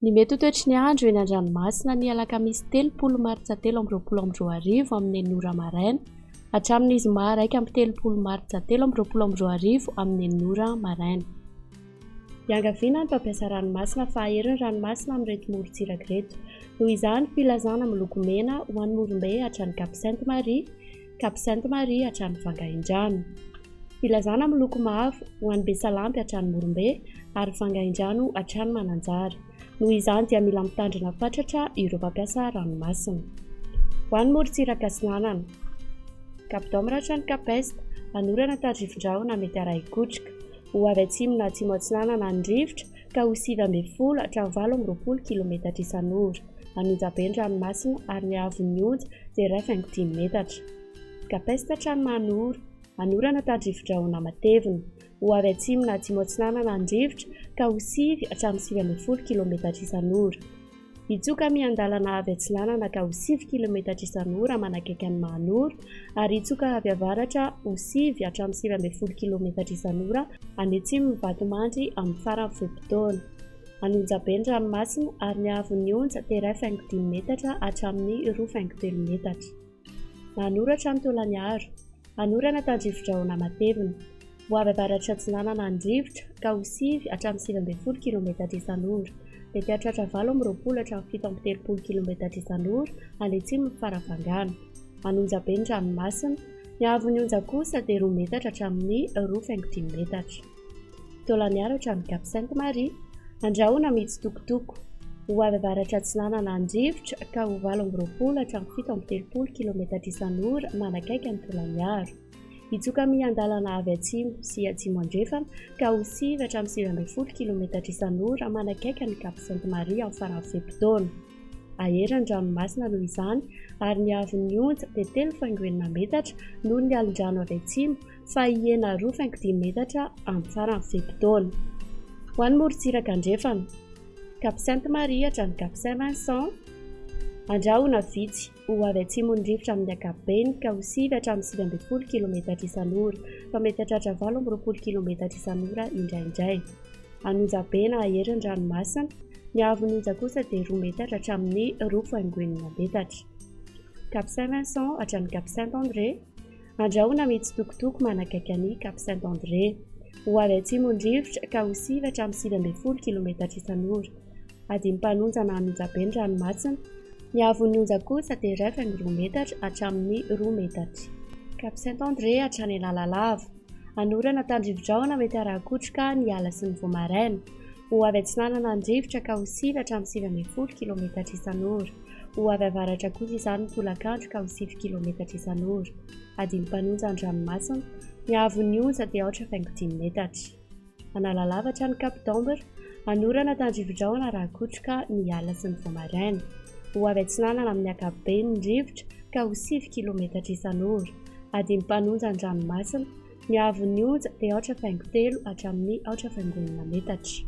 Ny mety ho toetry ny andro eny an-dranomasina ny alakamisy 30 martsa 2023 amin'ny enina ora maraina hatramin'ny zoma 31 martsa 2023 amin'ny enina ora maraina. Iangaviana ny mpampiasa ranomasina fa hahery ny ranomasina amin'ireto morontsiraka ireto. Noho izany, filazana miloko mena ho an'i Morombe hatrany Cap Sainte Marie, Cap Sainte Marie hatrany Vangaindrano. Filazana miloko mavo ho an'i Besalampy hatrany Morombe ary Vangaindrano hatrany Mananjary. Noho izany dia mila mitandrina fatratra ireo mpampiasa ranomasina. Ho an'ny morontsiraka atsinanana, Cap d'Ombre hatrany Cap Est, hanorana tandrifin-drahona mety arahi-kotroka. Ho avy atsimo na atsimo atsinanana ny rivotra ka ho 19 hatramin'ny 28 kilometatra isan'ora. An'Onjabe ny ranomasina ary ny haavon'ny onja dia 1,5 metatra. Cap Est hatrany Mahanoro, hanorana tandrifin-drahona matevina. Ho avy atsimo na atsimo atsinanana ny rivotra ka ho sivy hatramin'ny 19 kilometatra isan'ora. Hitsoka miandalana avy atsinanana ka ho sivy kilometatra isan'ora manakaiky an'i Mahanoro ary hitsoka avy avaratra ho sivy hatramin'ny 19 kilometatra isan'ora any atsimon'i Vatomandry amin'ny faran'ny fe-potoana. An'Onjabe ny ranomasina ary ny haavon'ny onja dia 1,5 metatra hatramin'ny 2,3 metatra. Manoratra ny Taolaniaro. Hanorana tandrivo-drahona matevina. Ho avy avaratra atsinanana ny rivotra ka ho sivy hatramin'ny 19 kilometatra isan'ora. Mety hahatratra 28 hatramin'ny 37 kilometatra isan'ora any atsimon'i Farafangana. An'Onjabe ny ranomasina. Ny haavon'ny onja kosa dia 2 metatra hatramin'ny 2,5 metatra. Taolaniaro hatramin'ny Cap Sainte Marie. Andrahona mitsitokotoko. Ho avy avaratra atsinanana ny rivotra ka ho 28 hatramin'ny 37 kilometatra isan'ora manakaiky an'i Taolaniaro. Hitsoka miandalana avy atsimo sy atsimo andrefana ka ho sivy hatramin'ny 19 kilometatra isan'ora manakaiky an'i Cap Sainte Marie amin'ny faran'ny fe-potoana. Hahery ny ranomasina noho izany ary ny haavon'ny onja dia 3,6 metatra noho ny alin-drano avy atsimo fa hihena 2,5 metatra amin'ny faran'ny fe-potoana. Ho an'ny morontsiraka andrefana, Cap Sainte Marie hatrany Cap Saint Vincent, andrahona vitsy ho avy atsimon'ny rivotra amin'ny ankapobeny ka ho sivy hatramin'ny 19 kilometatra isan'ora, fa mety hahatratra 28 kilometatra isan'ora indraindray. An'Onjabe na hahery ny ranomasina, ny haavon'ny onja kosa dia 2 metatra hatramin'ny 2,6 metatra. Cap Saint Vincent hatrany Cap Saint André, Andrahona mitsitokotoko manakaiky an'i Cap Saint André. Ho avy atsimon'ny rivotra ka ho sivy hatramin'ny 19 kilometatra isan'ora. Adim-panonjana an'Onjabe ny ranomasina. Ny haavon'ny onja kosa dia 1,2 metatra hatramin'ny 2 metatra. Cap Saint André hatrany Analalava. Hanorana tandrivo-drahona mety haraha-kotroka ny ala sy ny vao maraina. Ho avy atsinanana ny rivotra ka ho sivy hatramin'ny 19 kilometatra isan'ora. Ho avy avaratra kosa izany ny tolakandro ka ho sivy kilometatra isan'ora. Adim-panonja an-dranomasina. Ny haavon'ny onja dia aotra faingo dimy metatra. Analalava hatrany Cap d'Ambre. Hanorana tandrivo-drahona raha kotroka ny alina sy ny vao maraina. Ho avy atsinanana amin'ny ankapobeny ny rivotra ka ho sivy kilometatra isan'ora. Adim-panonja an-dranomasina. Ny haavon'ny onja dia aotra faingo telo hatramin'ny aotra faingo enina metatra.